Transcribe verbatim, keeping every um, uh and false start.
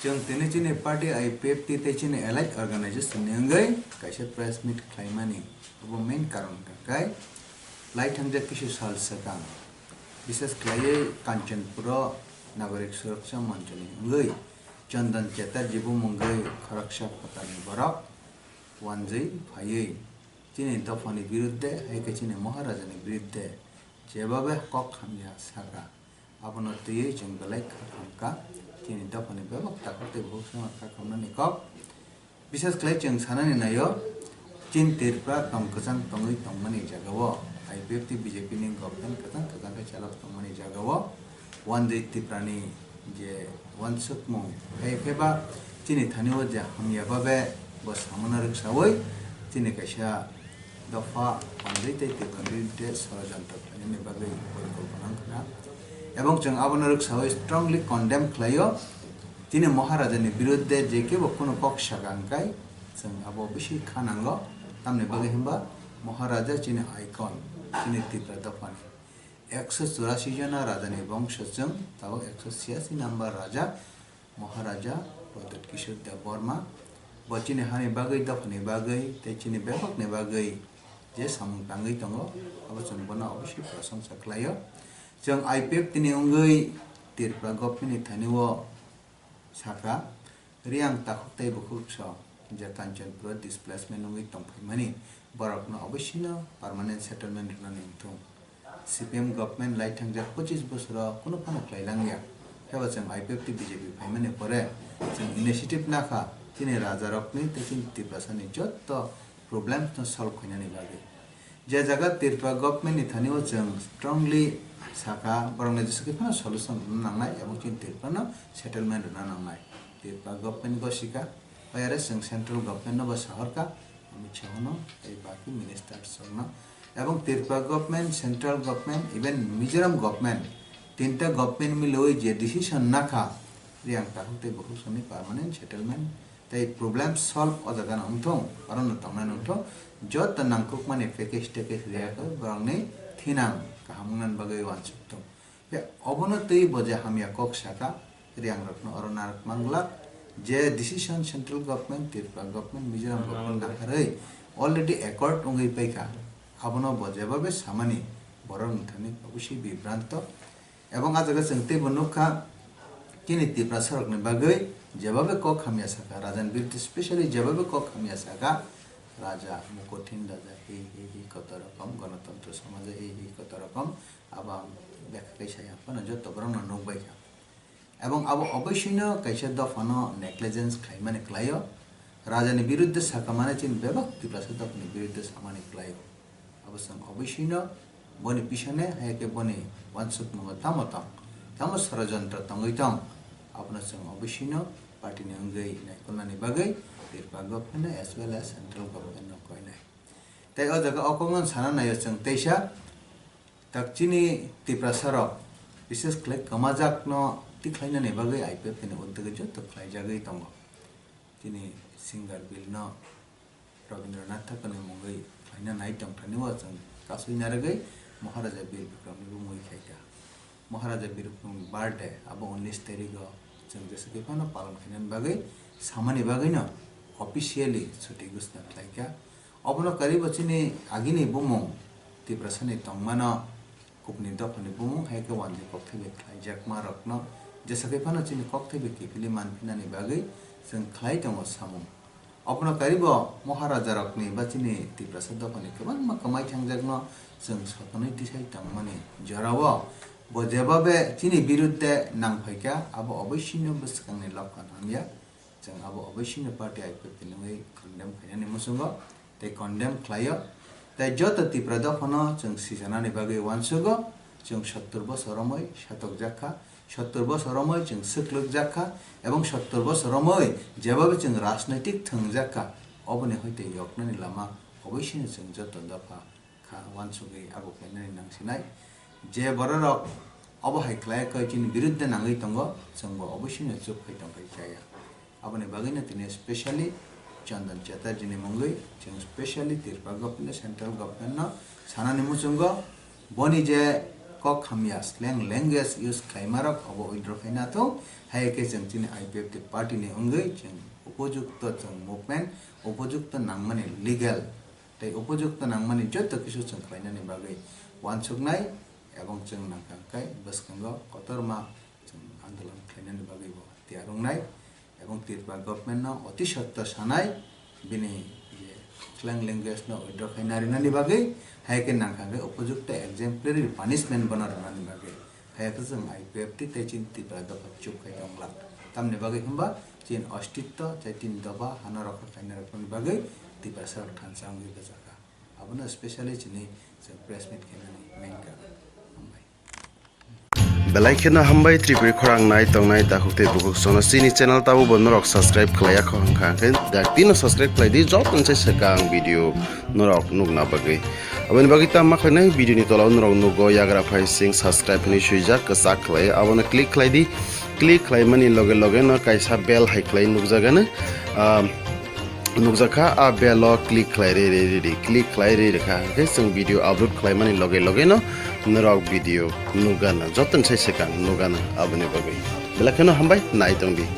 Chwng tini chini party I P F T tei chini allied organization ni wngwi kaisa press meet khlaimani, abo main karon hwnkha khe lai thangjak kisa sal swkang, bises khlaiwi Kanchanpuro Nagorik Suraksha Manchoni wngwi Chandan Chatterjee bumungwi khoroksa phatarni borok wanjwi phaiwi chini dophani birudde hai khe chini Maharajani birudde jebabe kok hamya sakha. Abono twiwi chwng belai kha khamkha, chini dophani bebak takhuk tei bukhuk songno kha khamnani kok. Bises khlai chwng sanani naio, chini Tripura tong kwchang tongwi tongmani jagao I P F T B J P ni government kwchang kwchang khe chalok tongmani jagao One Day Tripura ni je uansukmung, hai khe ba chini thani o je hamya babe bo samano rwksaui chini kaisa dopha One Day tei Tripura birudde sorojontro khlainani bagwi porikolpona wngkha. Ebong chwng abono rwksaui strongly condemn khlaio. Chini Maharajani birudde je kebo kunu kok saka hwnkhe chwng abo bisi kha nango, tamni bagwi hwnba Maharaja chini icon, chini Tripura dophani. Ekso churasi jona rajani bongso chwng, tabuk ekso chiyasi number raja Maharaja Pradyut Kishore Debbarma. Bo chini hani bagwi, dophani bagwi, tei chini bebakni bagwi je samung tangwi tongo, abo chwng bono obviously prosongsa khlaio. Chwng I P F T ni wngwi Tripura government ni thani o sakha, Riang takhuk tei bukhuk so je Kanchanpuro displacement wngwi tongphaimani borokno oboisino permanent settlement rwnani wngthung. C P M government lai thangjak pochis bosoro kunu phano khlai langya. Hebo chwng I P F T B J P phaimani pore chwng initiative nakha chini rajarokni tei chini Tiprasani jotto problems no solve khainani bagwi. Je jaga Tripura government ni thani o chwng strongly sakha, borokni jesa khe phano solution rwna nangnai, ebong chini Tripura no settlement rwna nangnai. Tripura government go sika, bai are chwng central government no bo sahorkha, Amit Shah no, tei baki ministers rok no. Ebong Tripura government, central government, even Mizoram government, tinta government miloi je decision nakha, Riang takhuk tei bukhuk soni permanent settlement tei problem solve o jaga no wngthung, oro no tongnai wngthung, joto nangkukmani package tekej riyakhe borokni thinang kaham wngnani bagwi uansuk thung. Khe obono twi bo je hamya kok saka, Riang rokno oro narwk manglak, je decision central government, Tripura government, Mizoram government naharwi already accord wngwi paikha, abono bo jebabe samani borok ni thani obviously bibranto. Ebong ah jaga chwng teibo nukha, chini Tiprasa rokni bagwi jebabe kok hamya saka, Rajani birudde specially jebabe kok hamya saka, Raja Mukothin Raja hi hi hi koto rokom, Ganatantro Samaja hi hi koto rokom, abo ang bekha kai saya phano joto borokno nukbaikha. Ebong abo oboisino kaisa dophano negligence khlaimani khlaio, Rajani birudde saka mane chini bebak Tiprasa dophani birudde samani khlaio. Abo chwng oboisino boni pisone, hai khe boni uansukmungo tamo tong, tamo sorojontro tongwi tong, abono chwng oboisino party ni wngwi naikolnani bagwi Tripura government as well as central government no koinai. Tei o jaga o kokno sana naio chwng teisa, tak chini Tiprasa rok, bises khlai kwmajakno tikhlainani bagwi I P F T ni uddagi joto khlaijagwi tongo. Chini singer bill no Rabindranath Thakurni mungwi khlaina nai tongthani o chwng kasui narwgwi Maharaja Bir Bikramni bumui khaikha. Maharaja Bir Bikramni birthday abo unis tarigo chwng jesa khe phano palon khainani bagwi samani bagwino officially chuti ghosna khlaikha. Obono kwrwibo chini agini bumung Tiprasani tongmano Kubuni dophani bumung hai khe wanjwi kokthai bai khlaijakma rokno jesa khe phano chini kokthai bai kiphilwi manphinani bagwi chwng khlai tongo samung. Obono karibo Maharaja rokni ba chini Tiprasa dophani kwbangma kwmai thangjakno chwng sotonwi tisai tongmani jorao bo jebabe chini birudde nangphaikha abo oboisino bwskangni lokhan hamya. Chwng abo oboisino party I P F T ni wngwi condemn khainani muchungo tei condemn khlaio. Tei joto Tipra dophano chwng sijanani bagwi uansugo, chwng sottor bosor romwi satokjak kha, sottor bosor romwi chwng swklwkjak kha, ebong sottor bosor romwi jebabe chwng rajnoitik thwngjak kha, oboni hoite yoknani lama oboisino chwng joto dopha kha uansugwi abo khlainani nangsinai. Je bororok obo hai khlai khe chini birudde nangwi tongo, chwngbo oboisino chup khai tongkha chaya. Aboni bagwino tini specially Chandan Chatterjee ni mungwi, chwng specially Tripura government, central government no sanani muchungo, boni je kok hamya slang language use khlaimarok obo withdraw khaina thung, hai khe chwng chini I P F T party ni wngwi chwng upojukto chwng movement, upojukto nangmani legal tei upojukto nangmani joto kisu chwng khlainani bagwi uansuknai, ebong chwng nangkha khe bwskango kotorma chwng andolon khlainani bagwi bo tiyar wngnai, ebong Tripura government no oti sotto sanai, bini je slang language no withdraw khaina rinani bagwi, hai khe nangkha khe upojukto exemplary punishment bono rwnani bagwi. Hai khe chwng I P F T tei chini Tripura dopha chuk khai tong glak. Tamni bagwi hwnba chini ostitto tei chini dopha hano rokha khaina rokni bagwi Tiprasa rok thansa wngwi bwchakha. Abono specially chini chwng press meet khainani main karon. Hambai. Belai kheno hambai Tripuri khorang nai tongnai takhuk tei bukhuk sono chini channel tabo bo norok subscribe khlaiya kho hwnkha hwnkhe dak tino subscribe khlai di, joto se swkang video norok nukna bagwi. Aboni bagwi tamo khlainai video ni tola o norok nugo yagra phai sing subscribe hinwi swijak kwchak khlai abono click khlai di, click khlaimani loge loge no kaisa bell hai khlai nukjagano. Ah, nukjakha, a bell o click khlai ri ri ri ri, click khlai ri ri kha, hwnkhe chwng video upload khlaimani loge loge no norok video nukgana, joto ni sai swkang nukgana aboni bagwi. Belai kheno hambai, nai tong di.